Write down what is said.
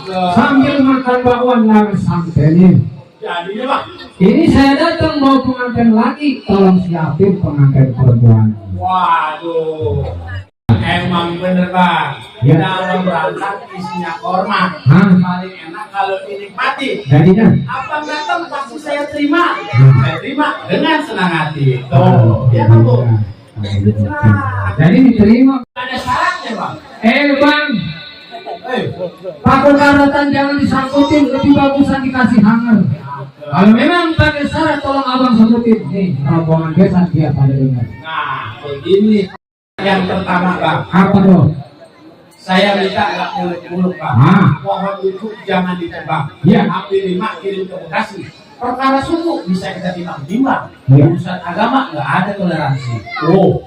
sambil makan bakwan laras samperin. Jadi Pak. Ini saya datang mau pengantin lagi, tolong siapin pengantin perempuan. Waduh. Emang bener Bang. Ya. Dalam berangkat isinya korma. Hah? Paling enak kalau dinikmati. Jadinya Apa datang pasti saya terima. Saya terima dengan senang hati. Tuh, ya kan Bu. jadi diterima. Ada syaratnya Bang. Bang, pakai karatan jangan disangkutin, lebih bagusan dikasih hanger. Kalau memang pakai syarat tolong abang sebutin. Nih, rombongan desa dia pada dengar. Nah, begini. Yang pertama Bang. Apa tuh? Saya minta agak muluk-muluk Bang. Pohon itu jangan ditebang. Iya. Ambil 5 kirim ke Bekasi. Perkara suku bisa kita timbang-timbang. Iya. Urusan agama nggak ada toleransi. Oh,